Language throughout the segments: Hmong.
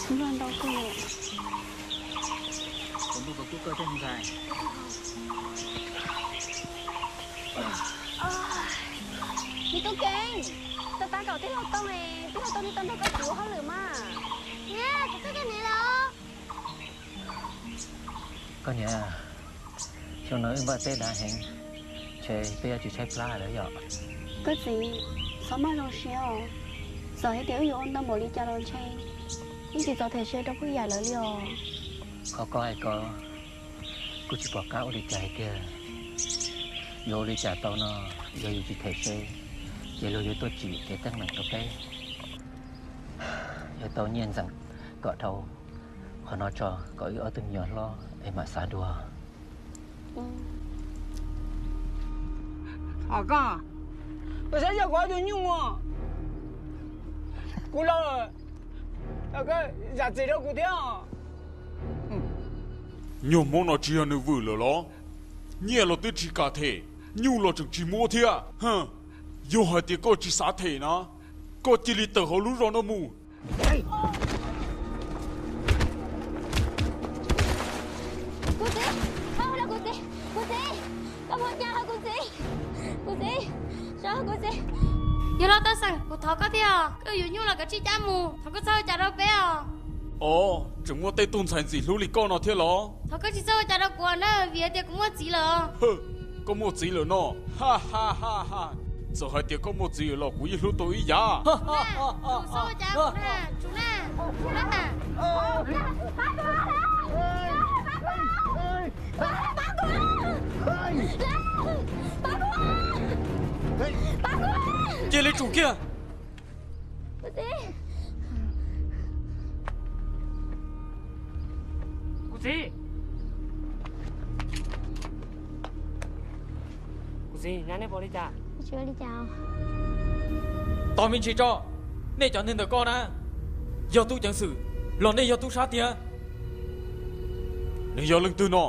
Nplog ntau kawg. Kuv ntuj, kuv kuj koj thiab ntxhais. Me tub Keeb, tau tas kom tij laug Tooj, tij laug Tooj nws tau nrog koj txiv ua hauj lwm mas. Niam, kuv tuaj coj niam los. Koj niam, xyoo no wb npaj teb dav heev, ntshe peb yuav tsis tshaib plab lawm yom. Koj txiv, txhob maj zoo siab os. Txawm hais tias wb yuav ua ntau npaum li cas los ntshe yeej tsis txaus them se rau poj yam lawv li os. Qhov koj hais ko, kuj tsis pom qab ua li cas hais tiag. Yuav ua li cas tau no, yog yus tsis them se, ces luag yuav tuaj tsim kev teeb meem rau peb. Yuav tau nyiaj ntxeem kom dhau qhov no tso, kom wb ob tug me nyuam hlob es mam xav dua. Koj, koj saib yog kuv ob tug nyuj, kuv los, koj zam txim rau kuv thiab. Nyuag Hmoob no tsis yog nws vwm lawm los? Nyiaj los twb tsis kam them, nyuj los tseem tsis muab thiab. Yog hais tias koj tsis xav them na, koj cia li tawm hauv lub zos no mus. Kuv txiv, kuv txiv, kuv txiv, koj puas cas os kuv txiv? Kuv txiv, kuv txiv. Yawg hlob Tooj Xeem, kuv thov koj tiag, koj yuav nyuj los koj tsij cab mus, thov koj txhob ua cas rau peb os. Os, tseem muaj tej tug ntxhais ntxim hlub li koj no thiab los? Thov koj tsis txhob ua cas rau kuv na, vim hais tias kuv muaj txiv lawm. Koj muaj txiv lawm no? Txawm hais tias koj muaj txiv lawm los kuv yeej hlub tau ib yam. Cia li tsum kiag. Kuv txiv, kuv txiv, nej pom li cas? Tos me ntsis tso, nej cov neeg ntawm koj na, yog tub ceev xwm los nej yog tub sab tiag? Nws yog leej twg no?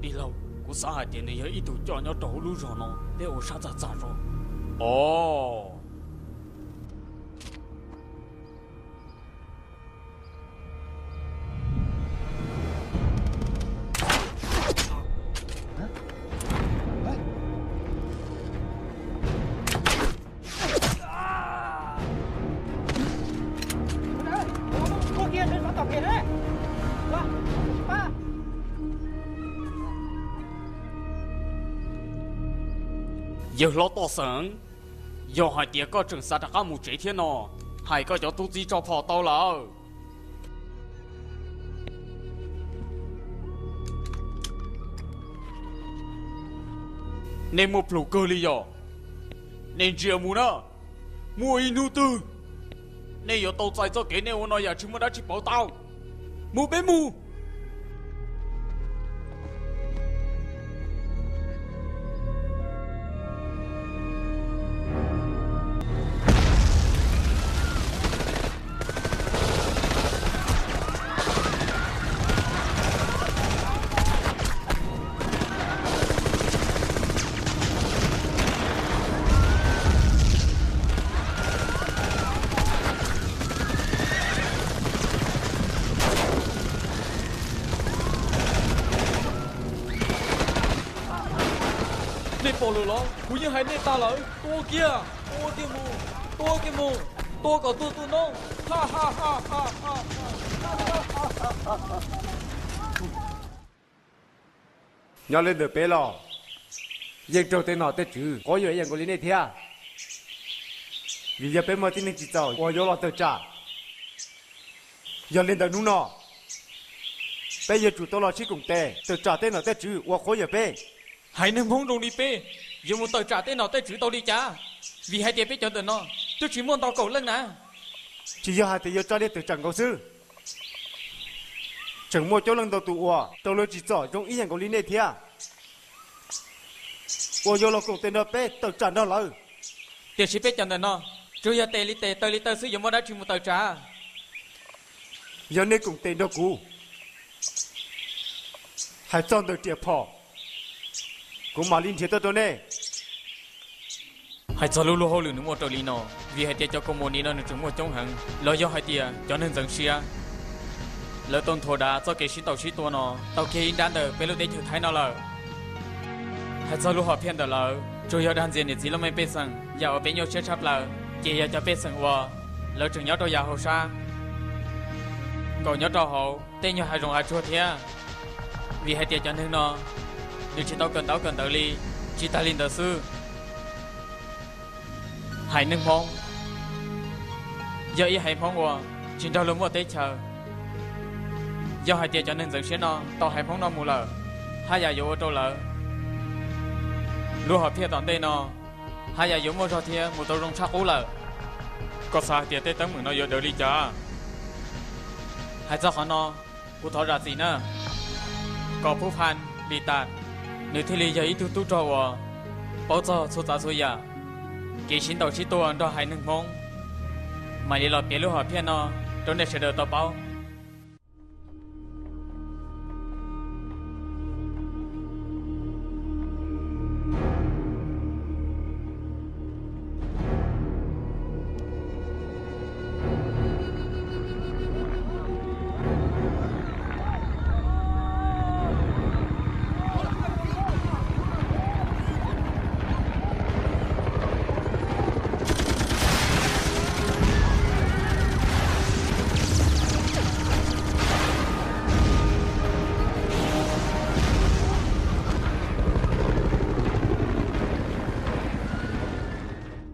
Tij laug, kuv xav hais tias nws yog ib tug coj nyob rau hauv lub zos no, peb ua sab txaj txaj tso. Os. Yawg hlob Tooj Xeem, yog hais tias koj tseem xav rov qab mus tsev thiab no, hais koj cov tub txib tso phom tau lawm. Nej muaj plhus kawg li yom? Nej ntsia mus na, muaj ib hnub twg nej yuav tau txais txoj kev nej ua no yam tsis muaj dab tsi pauv tau. Mus peb mus. Nej pom lawm los? Kuv yeej hais nej tag lawm, tua kiag, tua kiag mus, tua kiag mus, tua kom tuag tus no. Nyob li ntawm peb los yeej raug tej nom tej tswv quab yuam ib yam nkaus li nej thiab. Vim yog peb muaj tib neeg txim txhaum uas yuav los tawm tsam. Yog li ntawd hnub no peb yuav tsum tau los sib koom tes tawm tsam tej nom tej tswv uas quab yuam peb. Haiv neeg Hmoob zoo li peb yuav mus tawm tsam tej nom tej tswv tau li cas? Vim hais tias peb cov ntawm no twb tsis muaj ntau kaum leej na. Tsis yog hais tias yuav tsa li tawm tsam nkaus xwb, tseem muaj coob leej ntau tus uas raug lawv tsim txom zoo ib yam nkaus li nej thiab, uas yuav los koom tes nrog peb tawm tsam nrog lawv. Tiam sis peb cov ntawm no tsuas yog tes li tes taw li taw xwb, yuav muaj dab tsi mus tawm tsam? Yog nej koom tes nrog kuv, hais txog ntawm riam phom, kuv mam li nrhiav tuaj rau nej. Hais txog lub luag hauj lwm nws muaj raws li no, vim hais tias cov kaus mom ni no nws tseem muaj coob heev, los yog hais tias cov neeg ntxeev siab Lawv tau nthuav dav txoj kev sib ntaus sib tua no tau kiag ib nrab ntawm peb lub teb chaws Thaib no lawm. Hais txog lub hom phiaj ntawm lawv, tsuas yog dag ntxias niam txiv lub me pej xeem yam uas peb nyuaj siab tshaj plaws, ces yog cov pej xeem uas lawv tseem nyob rau yav hauv sab, nkaum nyob rau hauv tej nyuag hav zoov hav tsuag thiab. Vim hais tias cov neeg no nws tsis tau kawm ntaub kawm ntawv li. Tsis tas li ntawd xwb, haiv neeg Hmoob yog ib haiv Hmoob uas tsis nrog luag muaj teb chaws. Yog hais tias cov neeg ntxeev siab no tau haiv Hmoob no mus lawm, haj yam yuav ua rau lawv lub hom phiaj tom ntej no haj yam yuav muaj zog thiab mus tau zoo tshaj qub lawm. Koj xav hais tias tej teeb meem no yuav daws li cas? Hais txog qhov no, kuv thov zam txim na, kom Phub Phan Lis Tas nws thiaj li yog ib tug tub rog uas paub txog txhua tsav txhua yam, kev sib ntaus sib tua nrog haiv neeg Hmoob, mam li los piav lub hom phiaj no rau nej sawv daws tau paub.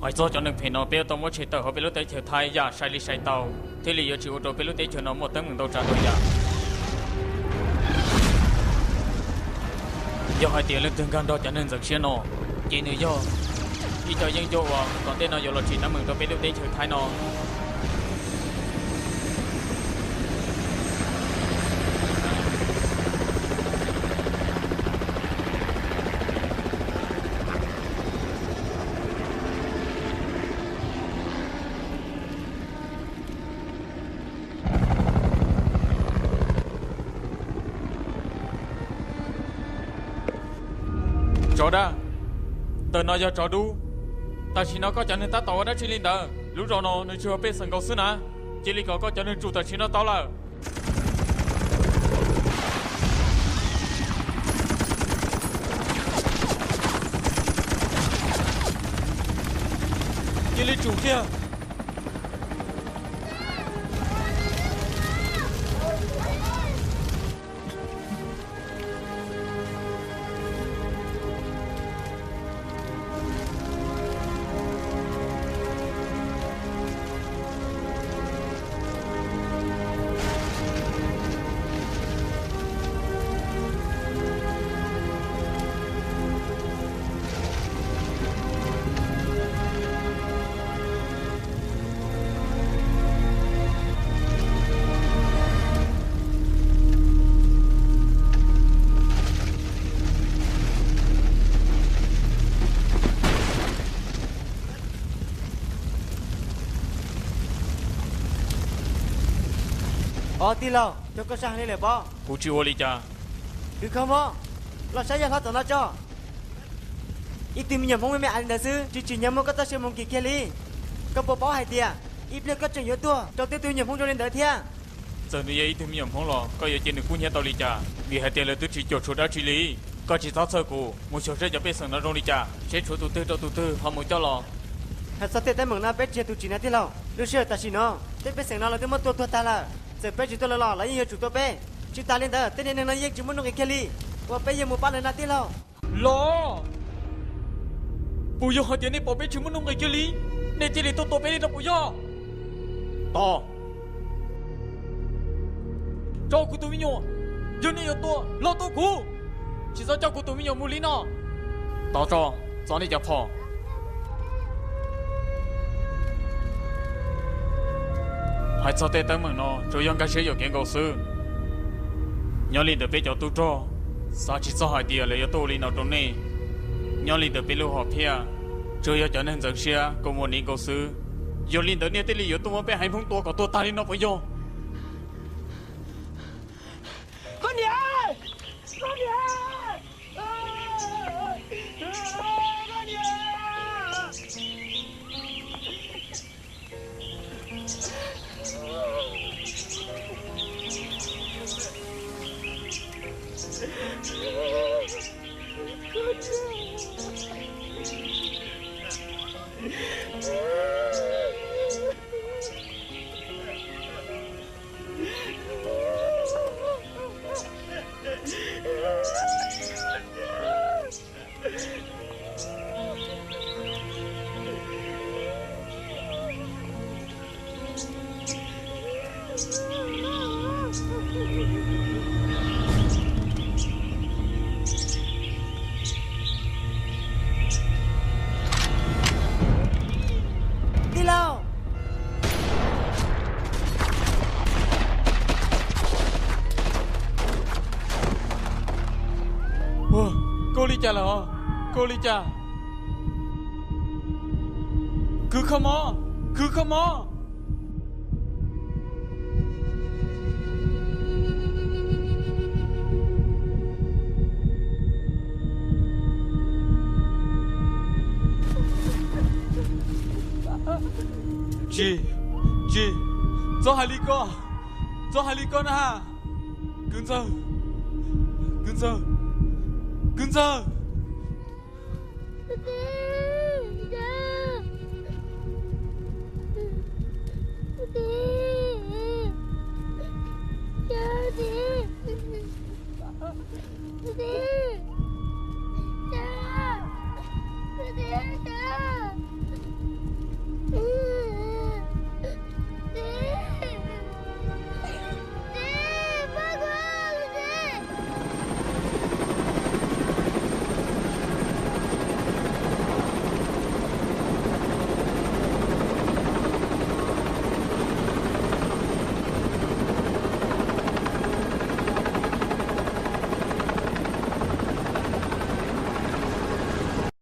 Hais txog cov neeg phem no peb yuav tau muab tshem tawm hauv peb lub teb chaws Thaib yam sai li sai tau, thiaj li yuav tsis ua rau peb lub teb chaws no muaj teeb meem ntau tsav ntau yam. Yog hais tias leej twg nkag nrog cov neeg ntxeev siab no, ces nws yog ib co yeeb ncuab uas tom ntej no yuav los tsim teeb meem rau peb lub teb chaws Thaib no. Tsov dag, ntawm no yog tsov dub. Tam sim no koj cov neeg tab tom ua dab tsi li ntawd? Lub zos no nws tsuas yog pej xeem nkaus xwb na. Cia li kom koj cov neeg tsum tam sim no tau lawm. Cia li tsum kiag. Os tij laug, cov koj sab heev li lawm pob. Kuv tsis ua li cas. Hwv kho mob, los saib yog hlob tom no tso. Ib tug me nyuam Hmoob me me ais li ntawd xwb, tsis tsim nyog muab koj txoj sia mus nkim kiag li. Koj puas paub hais tias ib pliag koj tseem yuav tuag rau tej tug me nyuam Hmoob zoo li ntawd thiab? Txawm nws yog ib tug me nyuam Hmoob los koj yuav cia nws kub hnyiab tau li cas? Vim hais tias lawv twb tsis cuam tshuam dab tsi li. Koj tsis txhob txhawj kuv, mus xyuas seb cov pej xeem no zoo li cas, seb tshuav tus twg rau tus twg ho mus coj los. Hais txog tej teeb meem no peb tsis yog tus tsim na tij laug. Lub sij hawm tam sim no tej pej xeem no lawv twb muab tua tuag tag lawm. Txawm peb tsis tuaj los los lawv yeej yuav tsum tua peb. Tsis tas li ntawd tej niag neeg no yeej tsis muaj nuj nqis kiag li, uas peb yuav mus pab lawv na tij laug. Los, puas yog hais tias nej pom peb tsis muaj nuj nqis kiag li, nej thiaj li tuaj tua peb li no puas yog? Tos, tso kuv tus me nyuam, yog nej yuav tua los tua kuv, tsis txhob coj kuv tus me nyuam mus li no. Tos tso, txo nej cov phom. Hais txog tej teeb meem no tsuas yog nkag siab yuam kev nkaus xwb. Nyob li ntawm peb cov tub rog, xav tsis txog hais tias lawv yuav tuaj ua li no rau nej. Nyob li ntawm peb lub hom phiaj, tsuas yog cov neeg ntxeev siab kua muag niv nkaus xwb. Yog li ntawd nej thiaj li yuav tuaj muab peb haiv Hmoob tua kom tuag tag li no puas yog? Koj niam! Koj niam! Koj niam! cas lawm? Koj ua li cas? Khwv kho mob, khwv kho mob. Tsis, tsis, txhob hais li ko, txhob hais li ko na. Kwv ntxawg, kwv ntxawg, kwv ntxawg.